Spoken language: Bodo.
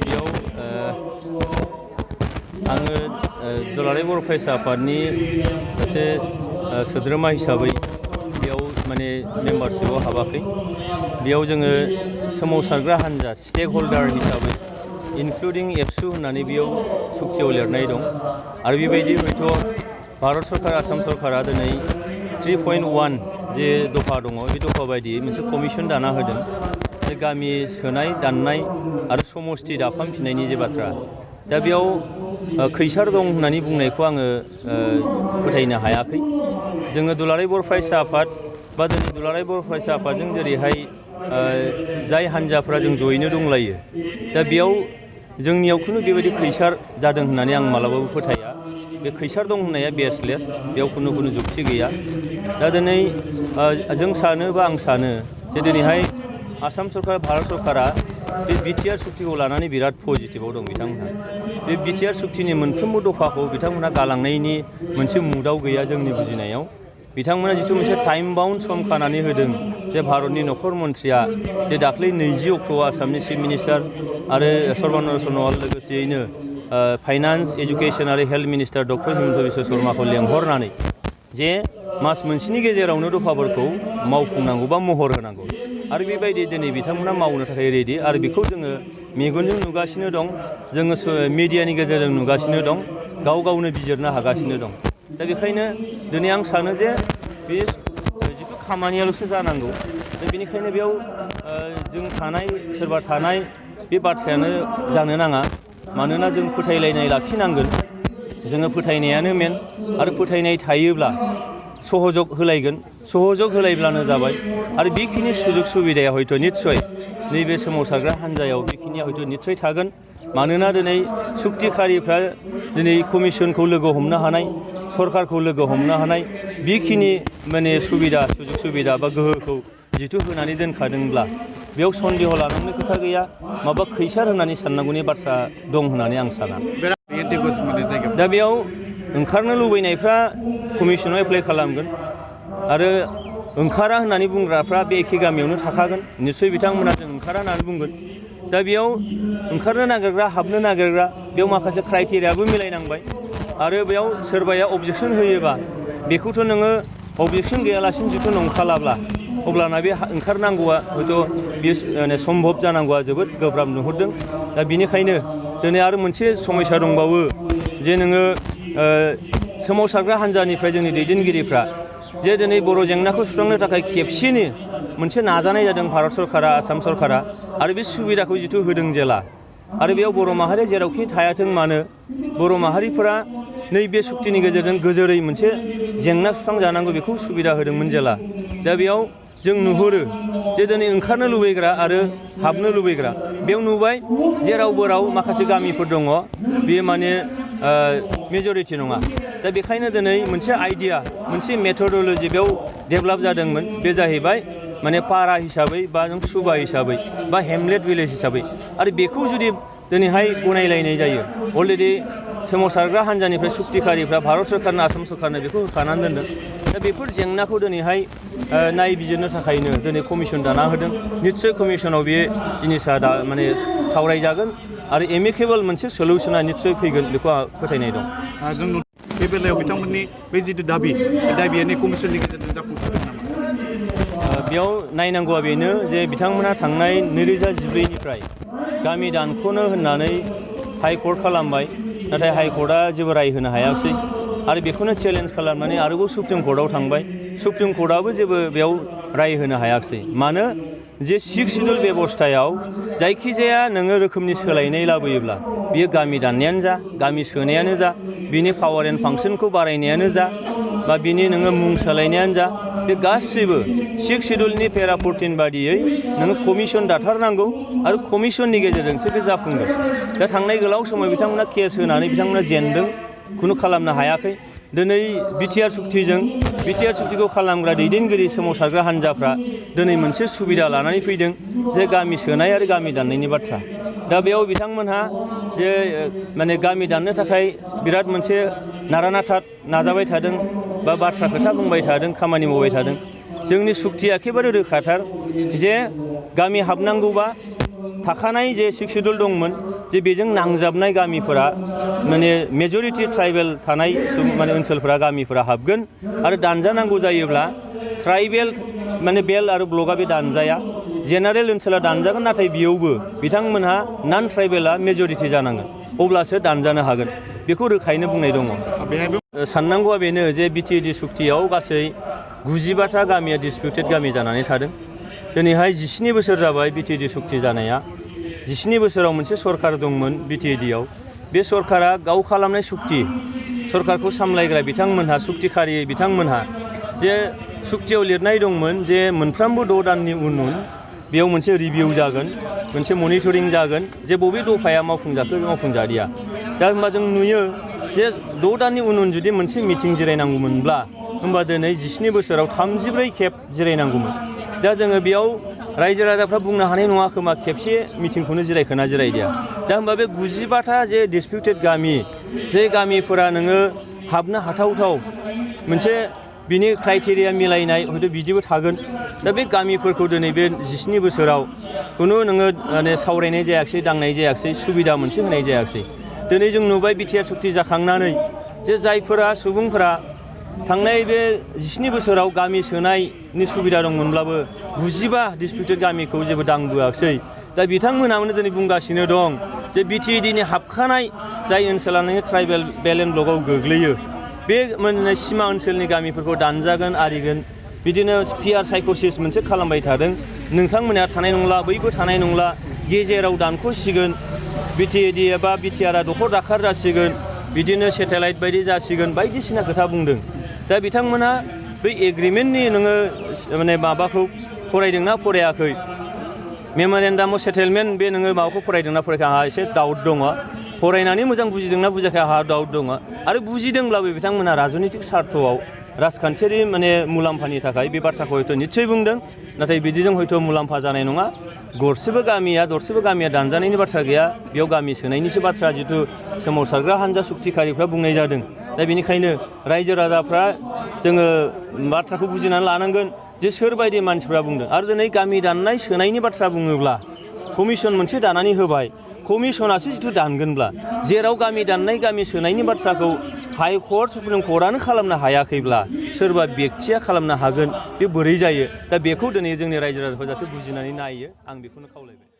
बेयाव आङो दुलाराय बर' फरायसा आफादनि सासे सोद्रोमा हिसाबै बेयाव माने मेम्बारशिपआव हाबाखै। बेयाव जोङो सोमावसारग्रा हान्जा स्टेक हल्डार हिसाबै इनक्लुडिं एबसु होननानै बेयाव सुक्तियाव लिरनाय दं आरो बेबायदि हयथ' भारत सरकार आसाम सरकारा दिनै 3.1 जे दफा दङ बे दफा बायदियै मोनसे कमिसन दाना होदों जे गामि सोनाय दाननाय आरो समस्ति दाफामफिननायनि जे बाथ्रा दा बेयाव खैसार दं होननानै बुंनायखौ आङो फोथायनो हायाखै। जोङो दुलाराय बर' फरायसा आफाद बा दिनै दुलाराय बर' फरायसा आफादजों जेरैहाय जाय हान्जाफ्रा जों जयैनो दंलायो दा बेयाव जोंनियाव खुनु बेबायदि खैसार जादों होननानै आं मालाबाबो फोथाया। बे खैसार दं होननाया बेसलेस, बेयाव खुनु जुक्ति गैया। दा दिनै जों सानो बा आं सानो जे दिनैहाय आसाम सरकार भारत सरकारा बे बिटिआर सुक्तिखौ लानानै बिराद पजिटिभाव दं बिथांमोनहा। बे बिटिआर सुक्तिनि मोनफ्रोमबो दफाखौ बिथांमोनहा गालांनायनि मोनसे मुदाव गैया जोंनि बुजिनायाव। बिथांमोना जिथु मोनसे टाइम बाउन्ड सम खानानै होदों जे भारतनि नखर मन्थ्रिया जे दाख्लै 20 अक्ट'आव आसामनि चिफ मिनिस्टार आरो सर्बानन्द सन'वाल लोगोसेयैनो फाइनान्स एजुकेसन आरो health minister doctor Himanta Biswa शर्माखौ लेंहरनानै जे मास मोनसेनि गेजेरावनो दफाफोरखौ मावफुंनांगौ बा महर होनांगौ आरो बेबायदि दिनै बिथांमोना मावनो थाखाय रेडि आरो बेखौ जोङो मेगनजों नुगासिनो दं, जोङो मिडियानि गेजेरजों नुगासिनो दं, गाव गावनो बिजिरनो हागासिनो दं। दा बेखायनो दिनै आं सानो जे बे जिथु खामानियाल'सो जानांगौ दा बेनिखायनो बेयाव जों थानाय सोरबा थानाय बे बाथ्रायानो जानो नाङा। मानोना जों फोथायलायनाय लाखिनांगोन, जोङो फोथायनायानो मेन आरो फोथायनाय थायोब्ला सहजग होलायगोन, सहजग होलायब्लानो जाबाय आरो बेखिनि सुजुग सुबिदाया हयथ' निस्सय नैबे सोमावसारग्रा हान्जायाव बेखिनिया हयथ' निस्सय थागोन। मानोना दिनै सुक्तिखारिफ्रा दिनै कमिसनखौ लोगो हमनो हानाय, सरकारखौ लोगो हमनो हानाय बेखिनि माने सुबिदा सुजुग सुबिदा बा गोहोखौ जिथु होनानै दोनखादोंब्ला बेयाव सन्देह लानांनो खोथा गैया, माबा खैसार होननानै साननांगौनि बाथ्रा दं होननानै आं साना। दा बेयाव ओंखारनो लुबैनायफ्रा कमिसनाव एप्लाइ खालामगोन आरो ओंखारा होननानै बुंग्राफ्रा बे एखे गामियावनो थाखागोन, निस्सय बिथांमोना जों ओंखारा होननानै बुंगोन। दा बेयाव ओंखारनो नागिरग्रा हाबनो नागिरग्रा बेयाव माखासे क्राइटेरियाबो मिलायनांबाय आरो बेयाव सोरबाया अबजेक्सन होयोबा बेखौथ' नोङो अबजेक्सन गैयालासिनो जिथु नंखालाब्ला अब्लाना बे ओंखारनांगौआ हयथ' बेयो सम्भब जानांगौआ जोबोद गोब्राब नुहुरदों। दा बेनिखायनो दिनै आरो मोनसे समस्या दंबावो जे नोङो सोमावसारग्रा हान्जानिफ्राय जोंनि दैदेनगिरिफ्रा जे दिनै बर' जेंनाखौ सुस्रांनो थाखाय खेबसेनो मोनसे नाजानाय जादों भारत सरकारा आसाम सरकारा आरो बे सुबिदाखौ जिथु होदों जेला आरो बेयाव बर' माहारिया जेरावखि थायाथों मानो बर' माहारिफोरा नैबे सुक्तिनि गेजेरजों गोजोरै मोनसे जेंना सुस्रांजानांगौ बेखौ सुबिदा होदोंमोन जेला। दा बेयाव जों नुहुरो जे दिनै ओंखारनो लुबैग्रा आरो हाबनो लुबैग्रा बेयाव नुबाय जे रावबो राव माखासे गामिफोर दङ बेयो माने मेजरिटि नङा। दा बेखायनो दिनै मोनसे आइडिया मोनसे मेथडलजि बेयाव डेभेलप जादोंमोन, बे जाहैबाय माने पारा हिसाबै बा नों सुबा हिसाबै बा हेमलेट भिलेज हिसाबै आरो बेखौ जुदि दिनैहाय गनायलायनाय जायो अलरेडि सोमावसारग्रा हान्जानिफ्राय सुक्तिखारिफ्रा भारत सरकारनो आसाम सरकारनो बेखौ होखानानै दोनदों। दा बेफोर जेंनाखौ दिनैहाय नायबिजिरनो थाखायनो दिनै कमिसन दाना होदों। निस्सय कमिसनाव बे जिनिसा माने सावरायजागोन आरो एमिकेबल मोनसे सलिउसना निस्सय फैगोन बेखौ आं फोथायनाय दं। जों बे बेलायाव बिथांमोननि बे जिथु दाबि बे दाबिया कमिसननि गेजेरजों जाफुंसारगोन नामा? बेयाव नायनांगौआ बेनो जे बिथांमोना थांनाय 2014निफ्राय गामि दानख'नो होननानै हाइकर्ट खालामबाय, नाथाय हाइकर्टआ जेबो राय होनो हायाखिसै आरो बेखौनो चेलेन्ज खालामनानै आरोबाव सुप्रिम कर्टआव थांबाय। सुप्रिम कर्टआबो जेबो बेयाव राय होनो हायाखिसै। मानो जे 6 सिडुल बेबस्थायाव जायखिजाया नोङो रोखोमनि सोलायनाय लाबोयोब्ला बियो गामि दाननायानो जा, गामि सोनायानो जा, बिनि पावार एन्ड फांसनखौ बारायनायानो जा बा बिनि नोङो मुं सोलायनायानो जा, बे गासैबो 6 सिडुलनि पेरा 14 बादियै नोङो कमिसन दाथारनांगौ आरो कमिसननि गेजेरजोंसो बे जाफुंगोन। दा थांनाय गोलाव समाव बिथांमोना केस होनानै बिथांमोना जेनदों, खुनु खालामनो हायाखै। दिनै बिटिआर सुक्तिखौ खालामग्रा दैदेनगिरि सोमावसारग्रा हान्जाफ्रा दिनै मोनसे सुबिदा लानानै फैदों जे गामि सोनाय आरो गामि दाननायनि बाथ्रा। दा बेयाव बिथांमोनहा जे माने गामि दाननो थाखाय बिराद मोनसे नारा-नाथा नाजाबाय थादों बा बाथ्रा खोथा बुंबाय थादों, खामानि मावबाय थादों। जोंनि सुक्तिया एखेबारे रोखाथार जे गामि हाबनांगौबा थाखानाय जे 6 शिड्युल दंमोन जे बेजों नांजाबनाय गामिफोरा माने मेजरिटि ट्राइबेल थानाय माने ओनसोलफोरा गामिफोरा हाबगोन आरो दानजानांगौ जायोब्ला ट्राइबेल माने बेल्ट आरो ब्लकआ बे दानजाया जेनारेल ओनसोला दानजागोन नाथाय बेयावबो बिथांमोनहा नन ट्राइबेला मेजरिटि जानांगोन अब्लासो दानजानो हागोन बेखौ रोखायैनो बुंनाय दङ। साननांगौआ बेनो जे बिटिएडि सुक्तियाव गासै 95था गामिया डिसपिउटेड गामि जानानै थादों। दिनैहाय 17 बोसोर जाबाय बिटिएडि सुक्ति जानाया। 17 बोसोराव मोनसे सरकार दंमोन बिटिएडिआव बे सरकारा गाव खालामनाय सुक्ति सरकारखौ सामलायग्रा बिथांमोनहा सुक्तिखारि बिथांमोनहा जे सुक्तियाव लिरनाय दंमोन जे मोनफ्रोमबो 6 दाननि उन बेयाव मोनसे रिभिउ जागोन मोनसे मनिटरिं जागोन जे बबे दफाया मावफुंजाखो मावफुंजादिया। दा होनबा जों नुयो जे 6 दाननि उन जुदि मोनसे मिटिं जिरायनांगौमोनब्ला होनबा दिनै 17 बोसोराव 34 खेब जिरायनांगौमोन। दा जोङो बेयाव रायजो राजाफ्रा बुंनो हानाय नङा खोमा खेबसे मिटिंखौनो जिरायखोना जिरायदिया। दा होनबा बे 95था जे डिसपिउटेड गामि जे गामिफोरा नोङो हाबनो हाथावथाव मोनसे बिनि क्राइटेरिया मिलायनाय हयथ' बिदिबो थागोन। दा बे गामिफोरखौ दिनै बे 17 बोसोराव खुनु नोङो माने सावरायनाय जायाखिसै दांनाय जायाखिसै सुबिदा मोनसे होनाय जायाखिसै। दिनै जों नुबाय बिटिआर सुक्ति जाखांनानै जे जायफोरा सुबुंफोरा थांनाय बे 17 बोसोराव गामि सोनायनि सुबिदा दंमोनब्लाबो 95 डिसपिउटेड गामिखौ जेबो दांबोआखिसै। दा बिथांमोनानो दिनै बुंगासिनो दं जे बिटिएडिनि हाबखानाय जाय ओनसोला नोङो ट्राइबेल बेल्ट एन्ड ब्लकआव गोग्लैयो बे माने सिमा ओनसोलनि गामिफोरखौ दानजागोन आरिगोन बिदिनो पिआर साइक'सिस मोनसे खालामबाय थादों। नोंथांमोना थानाय नंला बैबो थानाय नंला गेजेराव दानख'सिगोन बिटिएडि एबा बिटिआरआ दखर दाखार जासिगोन बिदिनो सेटेलाइट बायदि जासिगोन बायदिसिना खोथा बुंदों। दा बिथांमोना बै एग्रिमेन्टनि नोङो माने माबाखौ फरायदोंना फरायाखै मेम'रेन्डाम अफ सेटेलमेन्ट बे नोङो माबाखौ फरायदोंना फरायाखै आंहा एसे डाउट दङ। फरायनानै मोजां बुजिदोंना बुजियाखै आंहा डाउट दङ। आरो बुजिदोंब्लाबो बिथांमोना राजनितिक सार्थआव राजखान्थियारि माने मुलाम्फानि थाखाय बे बाथ्राखौ हयथ' निस्सय बुंदों नाथाय बिदिजों हयथ' मुलाम्फा जानाय नङा। दरसेबो गामिया दानजानायनि बाथ्रा गैया बेयाव गामि सोनायनिसो बाथ्रा जिथु सोमावसारग्रा हान्जा सुक्तिखारिफ्रा बुंनाय जादों। दा बेनिखायनो रायजो राजाफ्रा जोङो बाथ्राखौ बुजिनानै लानांगोन जे सोरबायदि मानसिफ्रा बुंदों। आरो दिनै गामि दाननाय सोनायनि बाथ्रा बुङोब्ला कमिसन मोनसे दानानै होबाय कमिसनासो जिथु दानगोनब्ला जेराव गामि दाननाय गामि सोनायनि बाथ्राखौ हाइकर्ट सुप्रिम कर्टआनो खालामनो हायाखैब्ला सोरबा बेक्तिया खालामनो हागोन बे बोरै जायो। दा बेखौ दिनै जोंनि रायजो राजाफ्रा जाहाथे बुजिनानै नायो आं बेखौनो खावलायबाय।